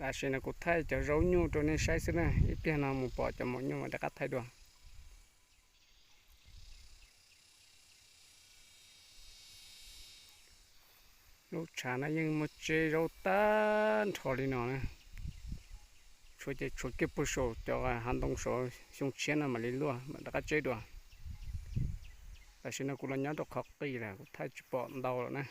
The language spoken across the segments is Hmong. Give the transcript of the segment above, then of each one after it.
Tam sim no kuv thaij cov zaub nyuj rau nej saib xwb na, ib pliag no mus pom cov maum nyuj mam rov qab thaij dua. Lub tshav no yeej muaj tseb zaub tag nrho li no na. Tshuav ces tshuav kiag puag saum cov hav ntoo saud, xyoo tshiab no mam li luaj mam rov qab tseb dua. Tam sim no kuv los nyob rau qhov qis lawm, kuv thaij tsis pom ntau lawm na.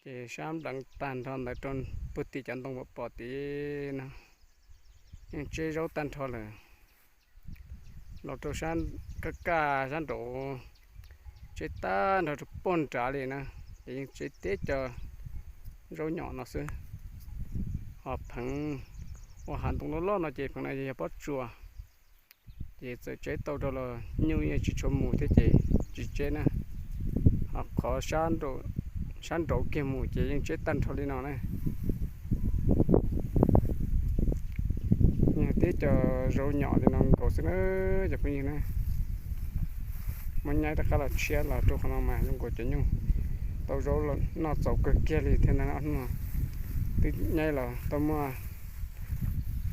Ces sab npleev tag nrho ntawd rau puag tim cov ntoo pom pom tid no yeej tseb zaub tag nrho lawm. Los rau sab kaj kaj sab nraud tseb tag nrho rau puag nrad li na, ces yeej tseb teb co zaub nyom no xwb. Ho pheev uas hav ntoo loj loj no ces pheev no yog pob tsuas, ces txawm tseb tau rau los nyuj yeej tsis tshua mus thiab ces tsis tseb na. Ho qhov sab nraud kiag mus ces yeej tseb tag nrho li no na. Yog teb co zaub nyom li no nkaus xwb na cov phooj ywg na. Muab nyaib rov qab los tshiab los rau qhov no mas zoo nkaus cov nyuj tau zaub noj txaus kawg kiag li thiab ntag. Ob hnub no twb nyaib los tau muaj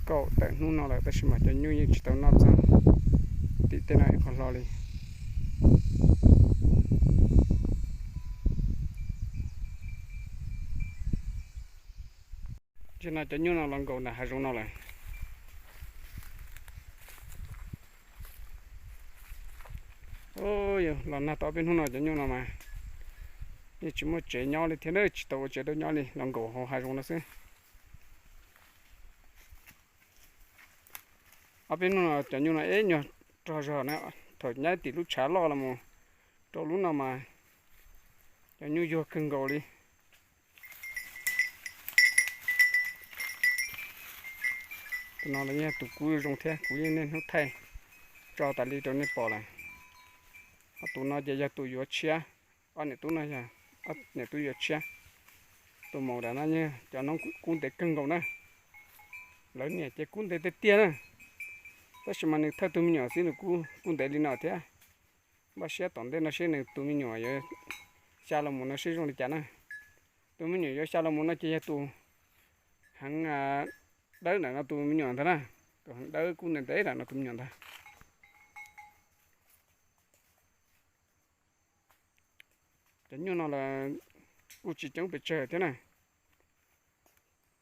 kaum tawm hnub no lawm tab sis mas cov nyuj yeej tsis tau noj txog tim tej no ib qho hlo li. Tam sim no cov nyuj no los nkaum ntawm hav zoov no lawm. Los nag tau ob peb hnub no cov nyuj no mas yeej tsis muaj tsev nyob li thiab na, tsis tau ua tsev rau nyob li, los nkaum hauv hav zoov no xwb. Ob peb hnub no cov nyuj no ib nyuag rog zog na, thaum nyaib tim lub tshav loj los mus rau lub no mas cov nyuj yuag kawg nkaus li. Tus no los yog tus kub zoo thiab, kuv yeej niaj hnub thaij tso tas li rau nej pom lawm. Ho tus no ces yog tus yuav tshiab, ob niam tub no yog ob niam tub yuav tshiab. Tus maum nram no yog cov noob kub ntev kawg nkaus na, lawv niam ces kub ntev tiag tiag na, tab sis mas nws thawj tus me nyuam xwb nws kuj kub ntev li no thiab. Npaj siab tom ntej no seb nws tus me nyuam yuav xya los mus no seb zoo li cas na. Tus me nyuam yuav xya los mus no ces yog tus heev dawb ntawm no tus me nyuam ntag na, tus heev dawb kub ntev ntev ntawm no tus me nyuam ntag. Cov nyuj no los kuj tsis coob pes tsawg thiab na,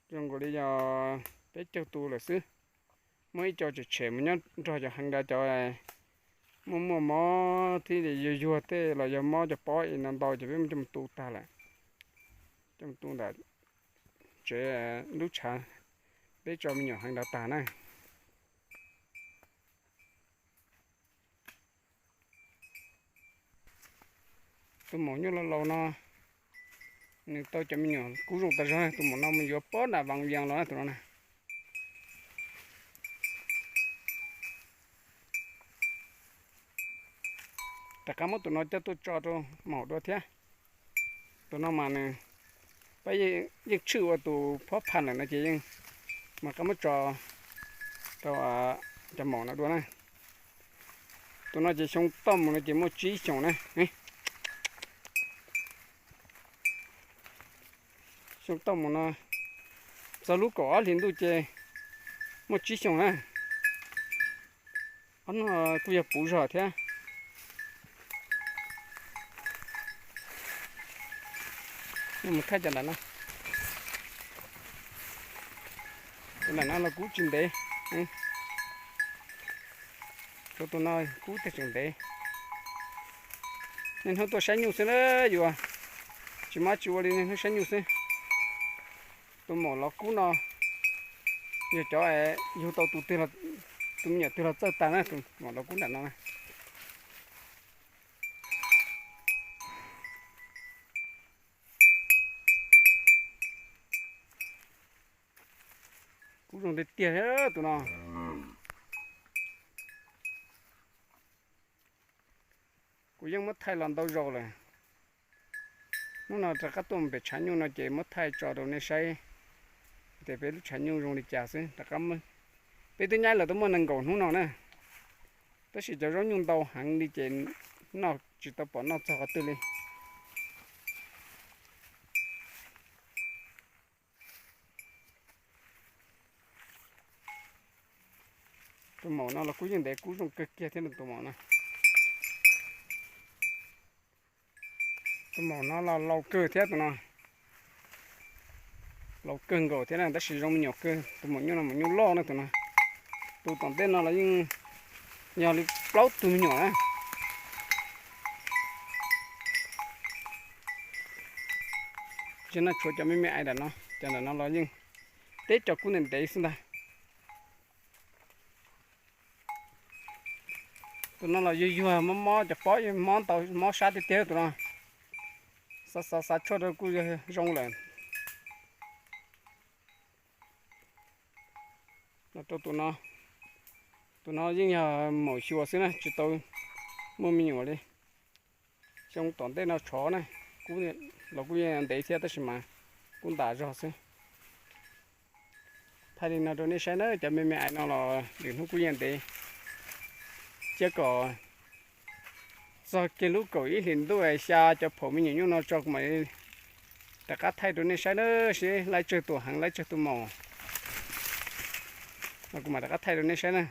zoo nkaus li yog peb caug tus lawm xwb. Muaj ib co tshem tshem mus nyob nrog cov heev dav cov muaj muaj mob thiab yuag yuag tej los yog mob cov pob es no ntau ces peb muab coj mus tu tag lawm. Coj mus tu ntawm tsev lub tshav peb tso me nyuam heev dav tag na. Tus maum nyuj laus laus no nws tau cov me nyuam kub zoo tas zog, tus maum no mus yuav pob nram Vaj Vias los na tus no na. Rov qab muab tus no coj tuaj tso rau maum dua thiab. Tus no mas nws pab yeej tshwj ua tus phob phaj lawm no ces yeej mas rov qab muab tso rau cov maum no dua na. Tus no ces xyoo toj mus no ces muaj tsib xyoos na. Xyoo toj mus no txog lub kaum ob hlis ntuj ces muaj tsib xyoos na. Ob no kuj yog puv zog thiab. Mus thaij cov nram no, cov nram no los kub tsis ntev. Tshuav tus no kub tiag tseem ntev. Niaj hnub tuaj saib nyuj xwb na, yuav tsis mab tsis ua li, niaj hnub saib nyuj xwb. Tus maum los kub no yog cov yug tau tus twg, tus me nyuam twg los txawj tag na, tus maum los kub nram no na. Kub zoo tiag tiag tus no. Kuv yeej muab thaij los ntau zaus lawm. Hnub no rov qab tuaj mus pem tshav nyuj no ces muab thaij tso rau nej saib tias peb lub tshav nyuj zoo li cas xwb. Rov qab, peb twb nyaib los twb muaj nees nkaum hnub no na, tab sis cov zaub nyuj ntau heev li ces noj tsis tau pom noj txog qhov twg li. Tus maum no los kuj yeej ntev kub zoo kawg kiag thiab no tus maum no. Tus maum no los laus kawg thiab tus no. Laus kawg nkaus thiab na tab sis zoo me nyuam kawg. Tus maum nyuj no maum nyuj loj na tus no. Tus tom ntej no los yeej yog li plaub tug me nyuam na. Tsis no tshuav cov me me aiv nram no, cov nram no los yeej teb cov kub ntev ntev xwb ntag. Tus no los yuag yuag mob mob cov pob, mob ntau mob sab tiag tiag tus no. Xav xav xav tshuaj rau kuj zoo lawm. Los rau tus no, tus no yeej yog maum xyuas xwb na tsis tau muaj me nyuam li. Xyoo tom ntej no tshov na, kub los kuj yeej ntev thiab tab sis mas kub ntas zog xwb. Thaij li no rau nej saib na, cov me me aiv no los lwm hnub kuj yeej ntev. Cia kom txog kiag lub kaum ib hlis ntuj xya cov phaum me nyuam nyuj no tso kuv mam rov qab thaij rau nej saib na, seb laib tsawg tus heev laib tsawg tus maum no kuv mam rov qab thaij rau nej saib na.